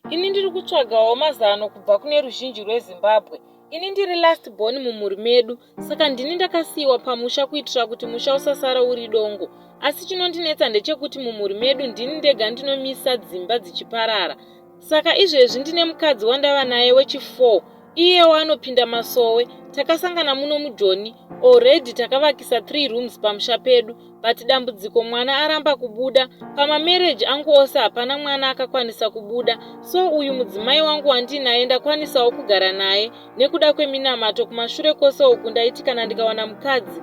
Ini ndiri kutsvagawo mazano kubva kune ruzhinji rweZimbabwe. Ini ndiri last born mumhuri medu saka ndini ndakasiyiwa pamusha kuitira kuti musha usasara uri dongo. Asi chinondinetsa ndechekuti mumhuri medu ndini ndega ndinomisa dzimba dzichiparara. Saka izvezvi ndine mukadzi wandava naye wechi4 iyewo anopinda masowe. Takasangana muno muJoni already takavakisa 3 rooms pamusha pedu but dambudziko mwana aramba kubuda. Pamamarriage angu ose hapana mwana akakwanisa kubuda so uyu mudzimai wangu wandinaye ndakwanisawo kugara naye nekuda kweminamato kumashure kwose uku ndaiti kana ndikawana mukadzi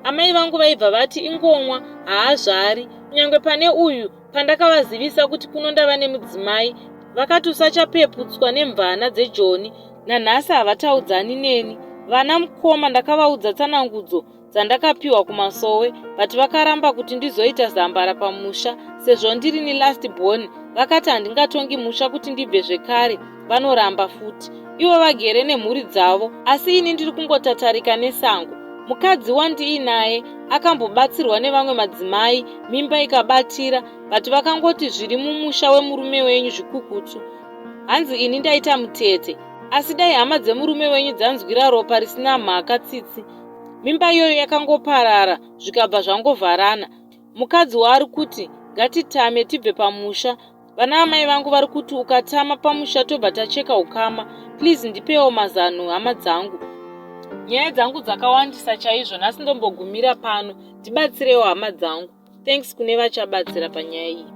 amai vangu vaibva vati ingomwa haazvari kunyange pane uyu pandakavazivisa kuti kuno ndava nemudzimai vakati usachapeputswa nemvana dzejoni nanhasi havataudzani neni vana mukoma ndakavaudza tsanangudzo dzandakapiwa kumasowe but vakaramba kuti ndizoita zambara pamusha sezvo ndirini last born vakati handingatongi musha kuti ndibve zvekare vanoramba futi ivo vagere nemhuri dzavo asi ini ndiri kungotatarika nesango mukadzi wandiinaye akambobatsirwa nevamwe madzimai mimba ikabatira but vakangoti zviri mumusha wemurume wenyu zvikukutu hanzi ini ndaita mutete asi dai hama dzemurume wenyu dzanzwira ropa risina mhaka tsitsi mimba iyoyo yakangoparara zvikabva zvangovharana mukadzi waari kuti ngatitame tibve pamusha vana amai vangu vari kuti ukatama pamusha tobva tacheka ukama please ndipewo mazano hama dzangu nyaya dzangu dzakawandisa chaizvo nhasi ndombogumira pano ndibatsirewo hama dzangu thanks kune vachabatsira panyaya iyi.